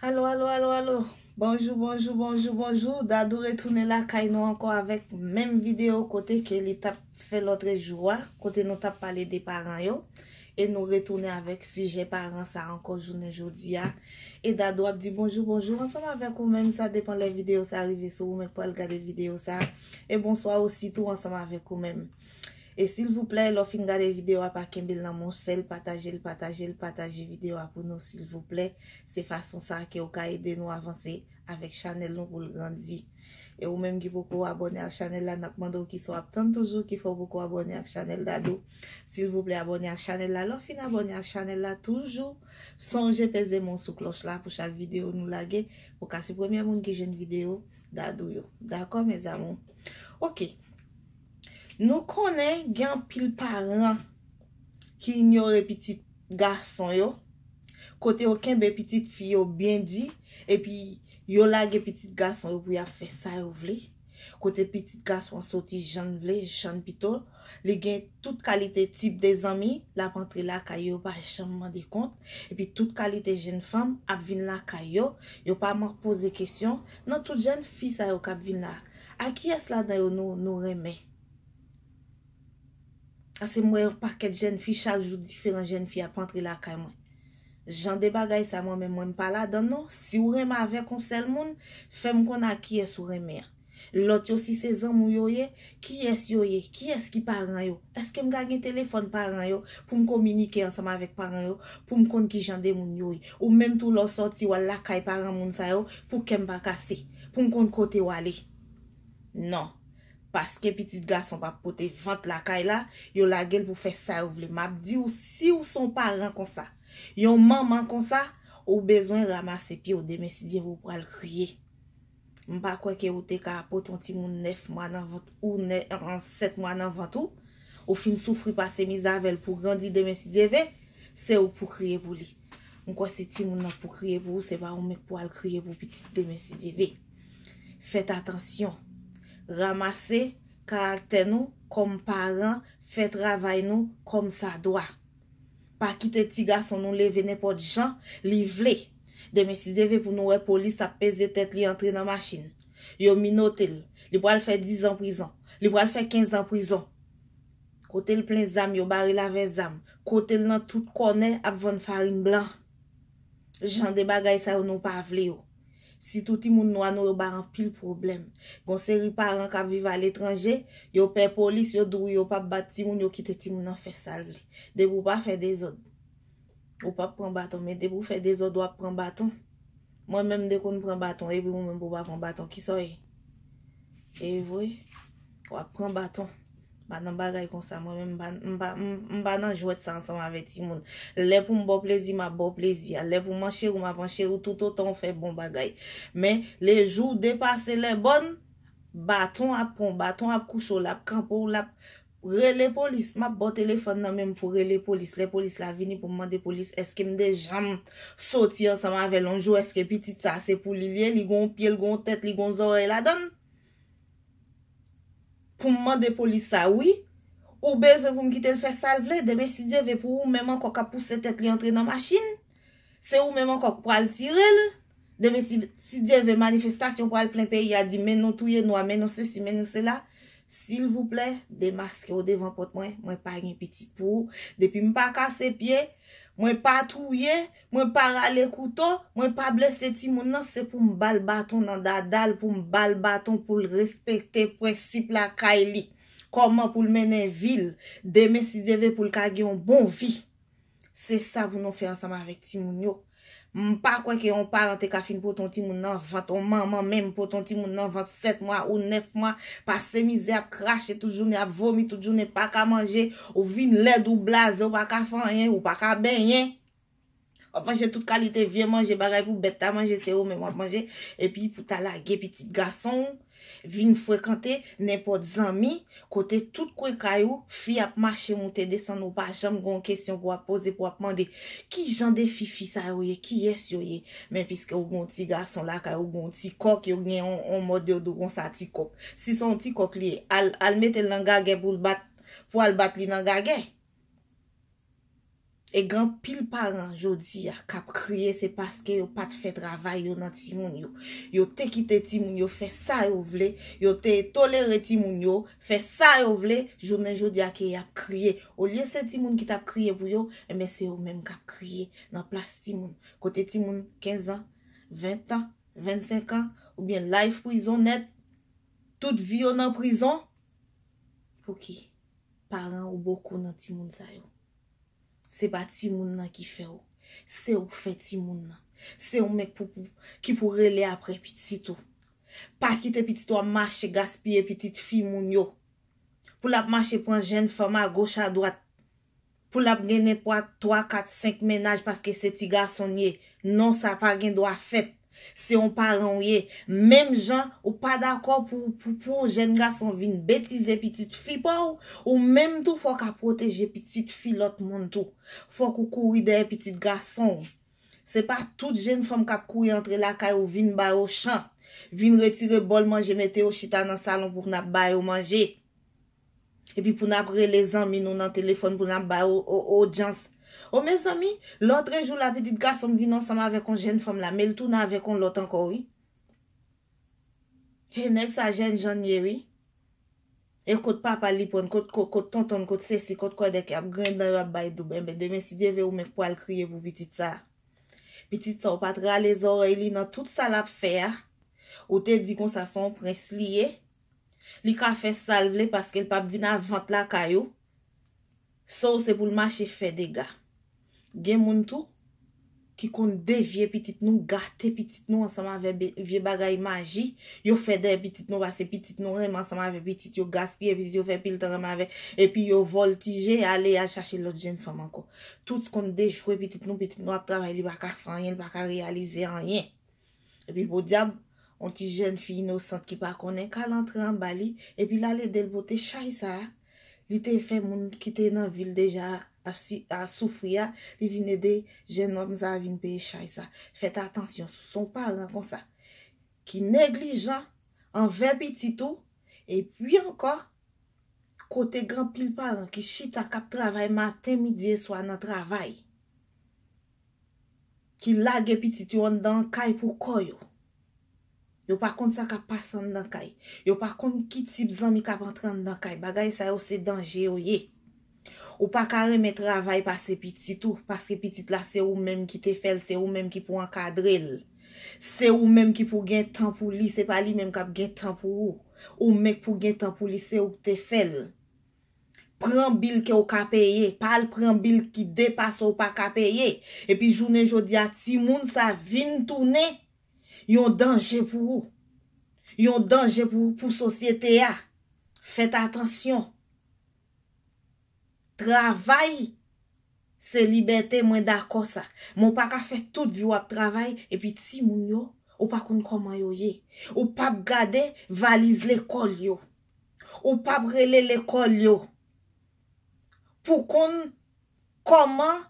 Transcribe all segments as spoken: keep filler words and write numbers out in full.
Alo, alo, alo, alo. Bonjou, bonjou, bonjou, bonjou. Dadou retounen lakay nou ankò avèk menm videyo kote ke li t ap fè lòtrejou a, kote nou t ap pale de paran yo. E nou retounen avèk sijè paran sa ankò jounen jodi a. E Dadou ap di bonjou, bonjou ansanm avèk ou menm, sa depan lè videyo sa rive sou ou, men k pral gade videyo sa. E bonswa osi tou ansanm avèk ou menm. E silvouplè, lè w fin gade videyo a, pa kenbe l nan men w sèl, pataje l, pataje l, pataje videyo a pou nou, silvouplè. Se fason sa ke w ka ede nou avanse avèk chanèl nou pou l grandi. E ou menm ki poko abòne ak chanèl la, n ap mande w kisa w ap tann toujou ki fè w poko abòne ak chanèl Dadou. Silvouplè, abòne ak chanèl la. Lè w fin abòne ak chanèl la, toujou sonje peze men w sou klòch la pou chak videyo nou lage, pou w ka se premye moun ki jwenn videyo Dadou yo. Dakò, mes amours? Ok. Nou konnen gen anpil paran ki inyore pitit gason yo, kote yo kenbe pitit fi yo byen di, epi yo lage pitit gason yo pou y ap fè sa yo vle. Kote pitit gason an soti jan l vle, jan l pito, li gen tout kalite tip de zanmi, l ap antre lakay yo, yo pa janm mande kont, epi tout kalite jèn fanm ap vin lakay yo, yo pa man poze kesyon. Nan tout jèn fi sa yo k ap vin la, a kiyès ladan yo nou, nou renmen? Paske m wè yon pakèt jèn fi, chak jou diferan jèn fi ap antre lakay mwen. Jan de bagay sa, mwen menm, mwen m pa ladan l non. Si w renmen avèk yon sèl moun, fè m konn a kiyès ou renmen an. Lòt yo, si se zanmi w yo ye, kiyès yo ye? Kiyès ki paran yo? Èske m ka gen telefòn paran yo pou m kominike ansanm avèk paran yo, pou m konn ki jan de moun yo ye? Ou menm tou, lè w sòti, w al lakay paran moun sa yo, pou kè m pa kase, pou m konn kote w ale? Non. Paske pitit gason p ap pote vant lakay la, yo lage l pou fè sa yo vle. M ap di w, si w se yon paran konsa, yon manman konsa, ou bezwen ranmase pye w demen si Dye vle ou pral kriye. M pa kwè ke ou te ka pote yon timoun nèf mwa nan vant ou, nè- an, sèt mwa nan vant ou. Ou fin soufri pase mizè avè l pou grandi demen si Dye vle, se ou k pou kriye pou li. M kwè se timoun nan k pou kriye pou ou, se pa ou menm k pou al kriye pou pitit demen si Dye vle. Fèt atansyon. Ranmase karaktè nou kòm paran, fè travay nou kòm sa dwa. Pa kite ti gason nou leve nenpòt jan li vle. Demen si Dye vle pou nou wè polis ap peze tèt li antre nan machin. Yo minote l. Li pral fè diz an prizon. Li pral fè kenz an prizon. Kote l plen zam, yo bare l avè zam. Kote l nan tout kònè ap vann farin blan. Jan de bagay sa yo nou pa vle yo. Sitou timoun nwa nou yo bay anpil pwoblèm. Gon seri paran k ap viv aletranje, yo pè polis, yo di w yo p ap bat timoun, yo kite timoun nan fè sa l vle. Depi w pa fè dezòd, ou p ap pran baton, men depi w fè dezòd, w ap pran baton. Mwen menm m te konn pran baton, epi ou menm pou w pa pran baton, kisa w ye? E vre, w ap pran baton. M pa nan bagay konsa, mwen menm m pa, m pa, m, m pa nan jwèt sa ansanm avèk timoun. Lè pou m ba w plezi, m ap ba w plezi a. Lè pou m ancheri w, m ap ancheri w toutotan w fè bon bagay. Men, lejou w depase lèbòn, baton ap pran w, baton ap kouche w, l ap kanpe w, l ap rele polis. M ap ba w telefòn nan men m pou rele polis. Lè polis la vini pou m mande polis, èske m te janm soti ansanm avè l yon jou, èske pitit sa se pou li l ye, li gon pye, l gon tèt, li gon zòrèy ladan l? Pou m mande polis sa, wi. Ou bezwen pou m kite l fè sa l vle? Demen si Dye vle pou ou menm ankò k ap pouse tèt li antre nan machin, se ou menm ankò k pral tire l. Demen si, si Dye vle manifestasyon pral plen peyi a, di men nou touye nwa, men nou sesi, men nou sela. Silvouplè, demaske w devan pòt mwen, mwen pa gen pitit pou ou. Depi m pa kase pye, mwen pa touye, mwen pa rale kouto, mwen pa blese timoun nan, se pou m ba l baton nan dada l, pou m ba l baton pou l respekte prensip lakay li. Kòman pou l mennen vi l, demen si Dye vle pou l ka gen yon bon vi. Se sa pou nou fè ansanm avèk timoun yo. M pa kwè ke yon paran te ka fin pote yon timoun nan vant, yon manman menm pote yon timoun nan vant sèt mwa ou nèf mwa, pase mizè, ap krache tout jounen, ap vomi tout jounen, pa ka manje, ou vin lèd, ou blaze, ou pa ka fè anyen, ou pa ka benyen. W ap manje tout kalite vye manje, bagay pou bèt ta manje, se yo menm w ap manje, epi pou ta lage pitit gason w vin frekante nenpòt zanmi, kote tout kwen kay ou, fi ap mache moute desann, ou pa janm gen yon kesyon pou w ap poze, pou w ap mande, ki jan de fi fi sa yo ye, kiyès yo ye? Men piske ou gen yon ti gason lakay, ou gen yon ti kòk, yo gen yon, yon mòd yo di w konsa, ti kòk. Si se yon ti kòk li ye, al, al mete l nan gagè pou l bat, pou al bat li nan gagè. E gen anpil paran jodi a k ap kriye, se paske yo pa t fè travay yo nan timoun yo. Yo te kite timoun yo fè sa yo vle, yo te tolere timoun yo fè sa yo vle, jounen jodi a ke y ap kriye. Olye se timoun ki t ap kriye pou yo, enben se yo menm k ap kriye nan plas timoun. Kote timoun kenz an, ven an, vennsenk an, oubyen life prizon nèt, tout vi yo nan prizon. Pouki? Paran ou bokou nan timoun sa yo. Se pa timoun nan ki fè w. Se ou k fè timoun nan. Se ou menm pou, pou, ki pou rele apre pitit ou. Pa kite pitit ou ap mache gaspiye pitit fi moun yo. Pou l ap mache pran jenn fanm agoch adwat. Pou l ap gen nenpòt twa, kat, senk mennaj paske se ti gason l ye. Non, sa pa gen dwa fèt. Se yon paran w ye. Menm jan ou pa dakò pou, pou, pou yon jèn gason vin betize pitit fi pa w, ou menm tou fò w ka pwoteje pitit fi lòt moun tou. Fòk ou kouri dèyè pitit gason w. Se pa tout jenn fanm k ap kouri antre lakay ou vin ba yo chan. Vin retire bòl manje mete yo chita nan salon pou n ap ba yo manje. Epi pou n ap rele zanmi nou nan telefòn pou n ap ba yo o- odyans. O mezanmi, lòtrejou la pitit gason m vin ansanm avèk yon jèn fanm la, men l tounen avèk yon lòt ankò wi. E nèg sa jèn jan l ye wi. E kot papa l li pran, kot, kot, kot tonton l, kot sesi, kot kòdèk y ap grenn dan yo ap bay doub. Enben demen si Dye vle ou menm k pral kriye pou pitit sa. Pitit sa ou pa t rale zòrèy li nan tout sa l ap fè a. Ou te di konsa se yon prens li ye. Li ka fè sa l vle paske l p ap vin a vant lakay ou. Sa w se pou l mache fè dega. Gen moun tou ki konn devye pitit nou, gate pitit nou ansanm avè be- vye bagay maji yo fè dèyè pitit nou, paske pitit nou renmen ansanm avè pitit yo, gaspiye pitit yo, fè pil tan renmen avè, epi yo vòltije ale al chache lòt jenn fanm ankò. Tout konn dejwe pitit nou, pitit nou ap travay, li pa ka fè anyen, li pa ka reyalize anyen. Epi podyab, yon ti jèn fi inosant ki pa konnen k al antre anba li, epi l al ede l pote chay sa a. Li te fè moun ki te nan vi l deja a si- a soufri a, li vin ede jèn òm sa a vin peye chay sa. Fèt atansyon, si w se yon paran konsa ki neglijan anvè pitit ou, epi ankò, kote gen anpil paran ki chita k ap travay maten, midi e swa nan travay, ki lage pitit yo anndan kay pou kò yo. Yo pa konn sa k ap pase anndan kay. Yo pa konn ki tip zanmi k ap antre anndan kay. Bagay sa yo se danje yo ye. Ou pa ka renmen travay pase pitit ou, paske pitit la se ou menm ki te fè l, se ou menm ki pou ankadre l. Se ou menm ki pou gen tan pou li, se pa li menm k ap gen tan pou ou. Ou menm k pou gen tan pou li, se ou k te fè l. Pran bil ke w ka peye, pa al pran bil ki depase w pa ka peye. Epi jounen jodi a, timoun sa vin tounen yon danje pou ou. Yon danje pou, pou sosyete a. Fèt atansyon. Travay se libète, mwen dakò sa. Men w pa ka fè tout vi w ap travay, epi timoun yo, ou pa konn kòman yo ye. Ou p ap gade valiz lekòl yo. Ou p ap rele lekòl yo pou konn kòman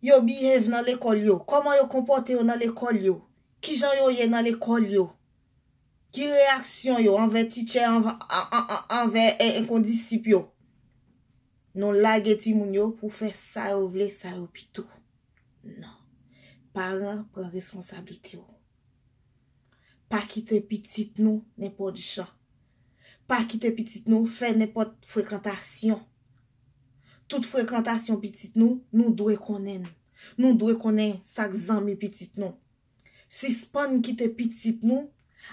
yo behave nan lekòl yo, kòman yo konpòte yo nan lekòl yo, kijan yo ye nan lekòl yo, ki reyaksyon yo anvè teacher, anvè, an- an- an- anvè e- e- kondisip yo. Nou lage timoun yo pou fè sa yo vle, sa yo pito. Non. Paran, pran responsablite w. Pa kite pitit nou nenpòt jan. Pa kite pitit nou fè nenpòt frekantasyon. Tout frekantasyon pitit nou, nou dwe konnen l. Nou dwe konnen sa k zanmi pitit nou. Sispann kite pitit nou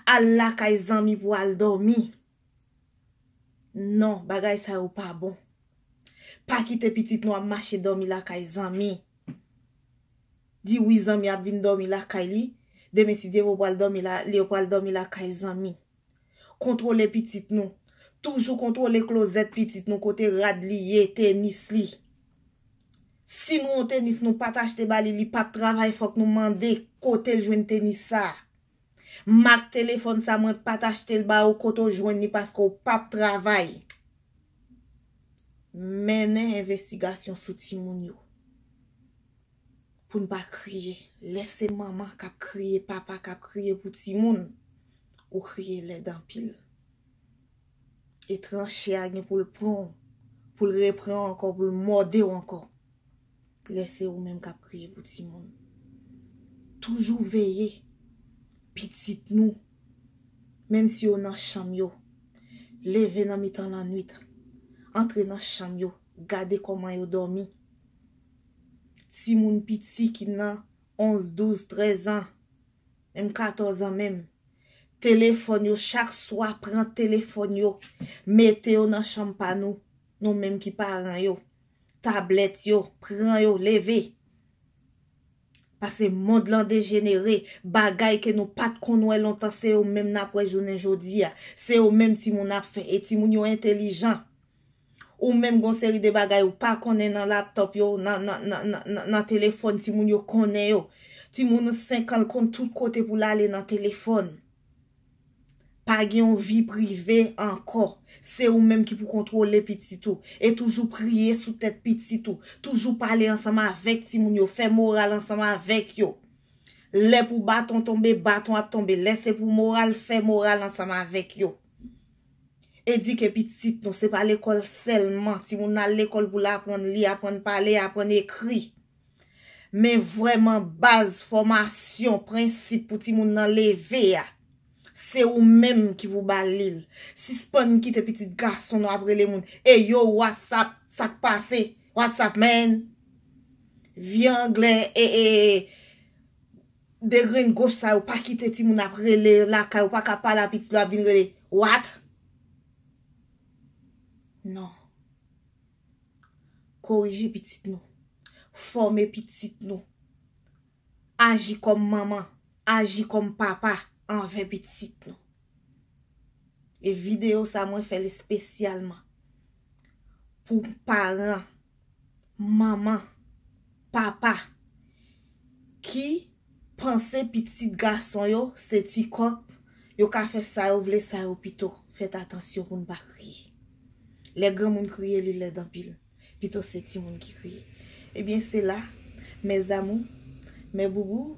al lakay zanmi pou al dòmi. Non, bagay sa yo pa bon. Pa kite pitit nou ap mache dòmi lakay zanmi. Di wi, zanmi ap vin dòmi lakay li. Demen, si Dye vle, w pral dòmi la, li pral dòmi lakay zanmi. Kontwole pitit nou. Toujou kontwole klozèt pitit nou, kote rad li ye, tenis li. Si nou yon tenis nou pa t achte ba li, li p ap travay, fòk nou mande kote l jwenn tenis sa a. Mak telefòn sa, mwen pa t achte l ba ou, kote w jwenn li, paske w p ap travay. Mennen envestigasyon sou timoun yo. Pou n pa kriye. Lè se manman k ap kriye, papa k ap kriye pou timoun, ou kriye lèd anpil. E tranche a gen pou l pran w, pou l repran w ankò, pou l mòde w ankò. lè se ou menm k ap kriye pou timoun. Toujou veye pitit nou, menm si yo nan chanm yo. Leve nan mitan lannwit, antre nan chanm yo, gade kòman yo dòmi. Timoun piti ki nan onz, douz, trèz an, menm katòz an menm. Telefòn yo, chak swa pran telefòn yo, mete yo nan chanm pa nou, nou menm ki paran yo. Tablèt yo, pran yo, leve. Paske mond lan dejenere, bagay ke nou pa t konn wè lontan, se yo menm n ap wè jounen jodi a. Se yo menm timoun ap fè, e timoun yo entelijan. Ou menm gon seri de bagay ou pa konnen nan laptòp yo, nan, nan, nan, nan, nan, nan telefòn timoun yo konnen yo. Timoun senk an l konn tout kote pou l ale nan telefòn. Pa gen yon vi prive ankò. Se ou menm ki pou kontwole pitit ou. E toujou priye sou tèt pitit ou. Toujou pale ansanm avèk timoun yo. Fè moral ansanm avèk yo. Lè pou baton tonbe, baton ap tonbe. Lè se pou moral, fè moral ansanm avèk yo. Edike pitit nou, se pa lekòl sèlman. Timoun nan al lekòl pou l aprann li, aprann pale, aprann ekri. Men vrèman baz fòmasyon, prensip pou timoun nan leve a, se ou menm ki pou ba l li. Sispann kite pitit gason nou ap rele moun. E yo, WhatsApp, sa k pase? WhatsApp, man. Vye anglè, e, e, de grenn goch sa yo, pa kite timoun ap rele lakay, ou pa ka pale a pitit la, ap vin rele, what? Non. Korije pitit nou. Fòme pitit nou. Aji kòm manman, aji kòm papa anvè pitit nou. E videyo sa mwen fè l espesyalman pou paran, manman, papa ki panse pitit gason yo se ti kòk, yo ka fè sa yo vle, sa yo pito. Fèt atansyon pou n pa kriye. Lè granmoun kriye, li lèd anpil. Pito se timoun ki kriye. Ebyen, se la, mes amours, mes boubous,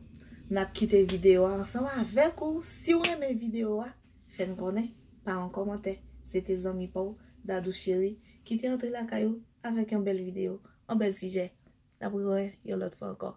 n ap kite videyo a ansanm avèk ou. Si w renmen videyo a, fè n konnen pa yon kòmantè. Se te zanmi pa w, Dadou Cheri, ki te antre lakay ou avèk yon bèl videyo, yon bèl sijè. N ap rewè yon lòt fwa ankò.